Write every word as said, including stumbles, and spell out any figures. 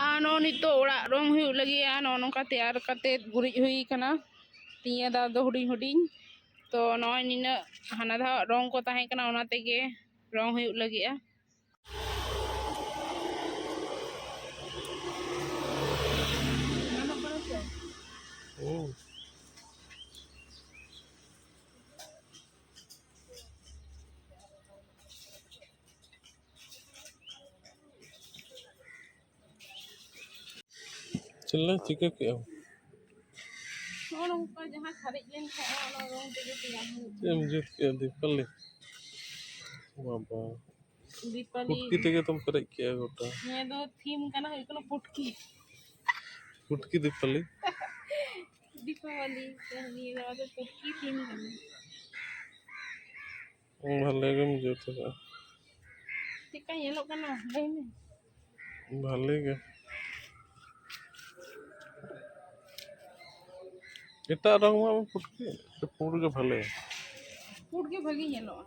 ᱟᱨ ᱱᱚᱜᱼᱚ ᱱᱤᱛᱚᱜ ᱚᱲᱟᱜ ᱨᱚᱝ ᱦᱩᱭᱩᱜ ᱞᱟᱹᱜᱤᱫᱼᱟ᱾ ᱱᱚᱜᱼᱚ ᱱᱚᱝᱠᱟ ᱛᱮᱭᱟᱨ ᱠᱟᱛᱮ ᱜᱩᱨᱤᱡ ᱦᱩᱭ ᱠᱟᱱᱟ᱾ ᱛᱤᱧᱟᱹ ᱫᱟᱣ ᱫᱚ ᱦᱩᱰᱤᱧ ᱦᱩᱰᱤᱧ᱾ ᱛᱚ ᱱᱚᱜᱼᱚᱭ ᱱᱤᱱᱟᱹᱜ ᱦᱟᱱᱟ ᱫᱷᱟᱣ ᱨᱚᱝ ᱠᱚ ᱛᱟᱦᱮᱸ ᱠᱟᱱᱟ, ᱚᱱᱟ ᱛᱮᱜᱮ ᱨᱚᱝ ᱦᱩᱭᱩᱜ ᱞᱟᱹᱜᱤᱫᱼᱟ᱾ ᱦᱩᱸ᱾ ᱪᱮᱫ ᱞᱮ ᱪᱤᱠᱟᱹ ᱠᱮᱜᱼᱟ? ᱱᱚᱜᱼᱚ ᱱᱚᱝᱠᱟ ᱡᱟᱦᱟᱸ ᱥᱟᱨᱮᱡ ᱞᱮᱱ ᱛᱟᱦᱮᱸᱜᱼᱟ, ᱚᱱᱟ ᱨᱚᱝ ᱛᱮᱜᱮ ᱛᱮᱭᱟᱨ ᱦᱩᱭᱩᱜ ᱪᱮᱫ ᱮᱢ ᱡᱩᱛ ᱠᱮᱜᱼᱟ ᱫᱤᱯᱟᱞᱤ? ᱵᱟᱵᱟ, ᱫᱤᱯᱟᱞᱤ᱾ ᱯᱩᱴᱠᱤ ᱛᱮᱜᱮ ᱛᱚᱢ ᱯᱮᱨᱮᱡ ᱠᱮᱜᱼᱟ ᱜᱚᱴᱟ᱾ ᱱᱤᱭᱟᱹ ᱫᱚ ᱛᱷᱤᱢ ᱠᱟᱱᱟ, ᱦᱩᱭᱩᱜ ᱠᱟᱱᱟ ᱯᱩᱴᱠᱤ᱾ ᱯᱩᱴᱠᱤ ᱫᱤᱯᱟᱞᱤ᱾ ᱫᱤᱯᱟᱵᱟᱞᱤ, ᱱᱤᱭᱟᱹ ᱫᱚ ᱟᱫᱚ ᱯᱩᱴᱠᱤ ᱛᱷᱤᱢ ᱠᱟᱱᱟ᱾ ᱵᱷᱟᱞᱮ ᱜᱮᱢ ᱡᱩᱛ ᱟᱠᱟᱫᱼᱟ᱾ ᱪᱮᱫᱠᱟ ᱧᱮᱞᱚᱜ ᱠᱟᱱᱟ ᱞᱟᱹᱭ ᱢᱮ? ᱵᱷᱟᱞᱮ ᱜᱮ᱾ ᱮᱴᱟᱜ ᱨᱚᱝ ᱢᱟ ᱯᱩᱴᱠᱤ, ᱯᱩᱸᱰ ᱜᱮ ᱵᱷᱟᱞᱮ᱾ ᱯᱩᱸᱰ ᱜᱮ ᱵᱷᱟᱜᱮ ᱧᱮᱞᱚᱜᱼᱟ᱾